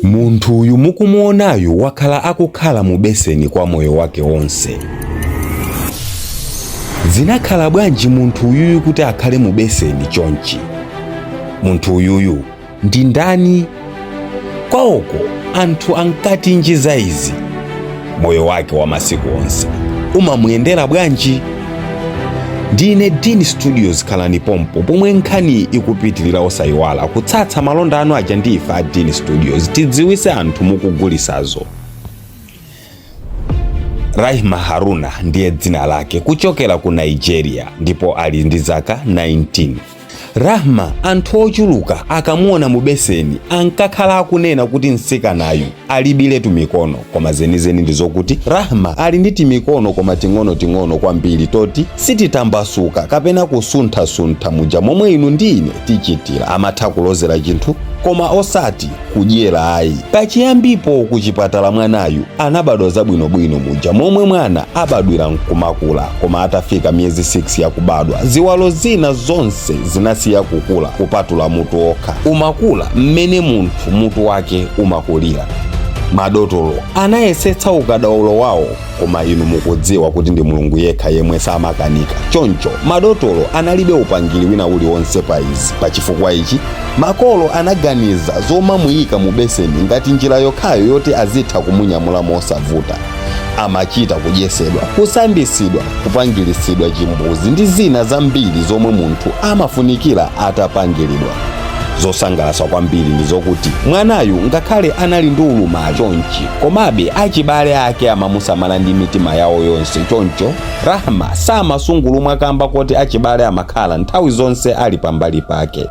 Munthu uyu mukumuonayu wakhala akukhala mu beseni kwa moyo wake wonse. Zinakhala bwanji munthu uyuyu kuti akhale mu beseni chonchi? Munthu uyuyu ndi ndani? Kwawoko anthu ankatinji za izi? Moyo wake wa masiku onse umamuyendera bwanji? Ndine Dean Studios, khalani pompo pomwe nkhani ikupitirira. Osayiwala kutsatsa malonda anu aja ndi ife a Dean Studios, tidziwise anthu mukugulisazo. Rahma Haruna ndiye dzina lake, kuchokera ku Nigeria, ndipo ali ndi zaka 19. Rahma anthu ochuluka akamuona mu beseni ankakhala akunena kuti mtsikanayu alibiletu mikono, koma zenizeni ndi zokuti Rahma ali ndi timikono, koma ting'onoting'ono kwambiri toti sititambasuka kapena kusunthasuntha muja momwe inu ndi ine tichitira. Amatha kulozera chinthu koma osati kudyera ayi. Pachiyambipo kuchipatala mwanayu anabadwa zabwinobwino muja momwe mwana abadwira nkumakula, koma atafika miyezi 6 yakubadwa ziwalo zina zonse zinasiya kukula kupatula mutu okha umakula mmene munthu mutu wake umakulira. Madotolo anayesetsa ukadaulo wawo, koma inu mukudziwa kuti ndi Mulungu yekha yemwe samakanika. Choncho madotolo analibe upangiri wina uliwonse pa izi. Pachifukwa ichi makolo anaganiza zomamuyika mu beseni ngati njira yokhayo yoti azitha kumunyamula mosavuta. Amachita kudyesedwa, kusambisidwa, kupangirisidwa chimbuzi ndi zina zambiri zomwe munthu amafunikira atapangiridwa. Zosangalatsa kwambiri ndi zokuti mwanayu ngakhale anali ndi ulumali chonchi, komabe achibale ake amamusamala ndi mitima yawo yonse. Choncho Rahma samasungulumwa kamba koti achibale amakhala nthawi zonse ali pambali pake.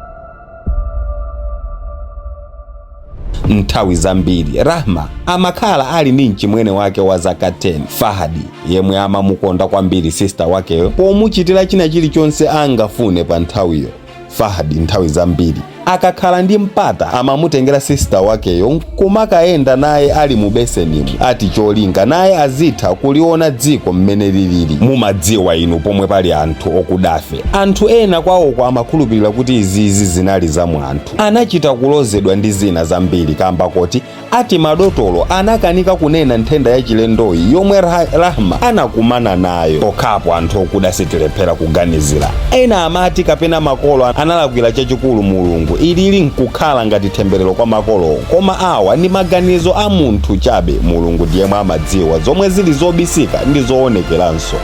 Nthawi zambiri Rahma amakhala ali ndi mchimwene wake wa zaka 10, Fahadi, yemwe amamukonda kwambiri sister wakeyo pomuchitira china chilichonse angafune pa nthawiyo. Fahadi nthawi zambiri akakhala ndi mpata amamutengera sister wakeyo nkumakayenda naye ali mu besenimu, ati cholinga naye azitha kuliona dziko mmene lilili. Mumadziwa inu pomwe pali anthu okudafe, anthu ena kwawoko amakhulupirira kuti izizi zinali za mwanthu, anachita kulozedwa ndi zina zambiri kamba koti ati madotolo anakanika kunena nthenda yachilendoyi yomwe Rahma anakumana nayo. Pokhapo anthu okuda sitilephera kuganizira. Ena amati kapena makolo analakwira chachikulu Mulungu, ilili nkukhala ngati temberero kwa makolowo, koma awa ndi maganizo a munthu chabe. Mulungu ndiyemwe amadziwa zomwe zili zobisika ndi zoonekeranso.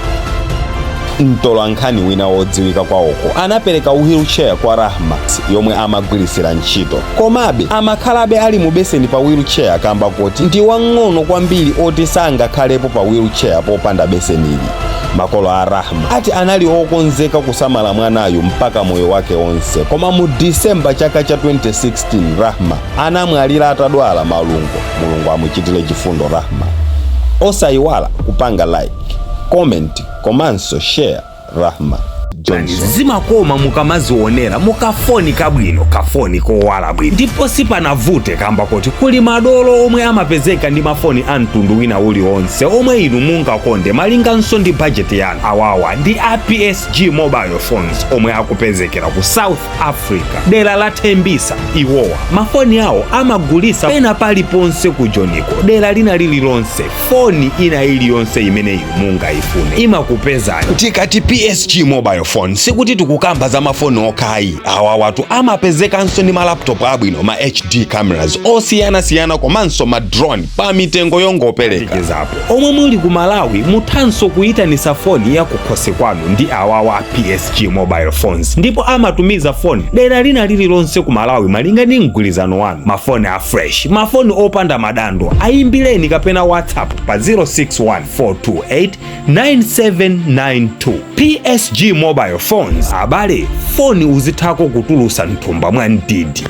Mtolankhani wina wodziwika kwawoko anapereka wheelchair kwa Rahma yomwe amagwirisira ntchito, komabe amakhalabe ali mu beseni pa wheelchair kamba koti ndi wang'ono kwambiri oti sangakhalepo pa wheelchair popanda besenili. Makolo a Rahma ati anali okonzeka kusamala mwanayu mpaka moyo wake onse, koma mu Disemba chaka cha 2016 Rahma anamwalira atadwala malungo. Mulungu amuchitire chifundo Rahma. Osayiwala kupanga like, comment komanso share. Rahma Johnson. Zimakoma mukamazionera mukafoni kabwino, kafoni kowala bwino, ndipo sipanavute kamba kuti kuli madolo omwe amapezeka ndi mafoni a mtundu wina uliwonse omwe inu mungakonde malinganso ndi bajeti yanu. Awawa ndi a PSG Mobile Phones omwe akupezekera ku South Africa, dera la Tembisa. Iwowa mafoni awo amagulisa pena paliponse ku Joniko, dera lina lililonse. Foni ina iliyonse imene inu mungayifune imakupezani. Tikati PSG Mobile Phone sikuti tikukamba za mafoni okhayi. Awa watu amapezekanso ndi malaptop abwino, ma HD cameras osiyanasiyana komanso ma drone pa mitengo yongopereka. Zapo omwe muli ku Malawi muthanso kuyitanisa foni ya kukhosi kwanu ndi awawa PSG Mobile Phones, ndipo amatumiza foni dera lina lililonse ku Malawi malinga ndi mgwirizano wanu. Mafoni a fresh, mafoni opanda madando. Ayimbireni kapena WhatsApp pa 061428 9792. PSG Mobile Phones, abale, foni uzithako kutulusa mthumba mwa mdidi.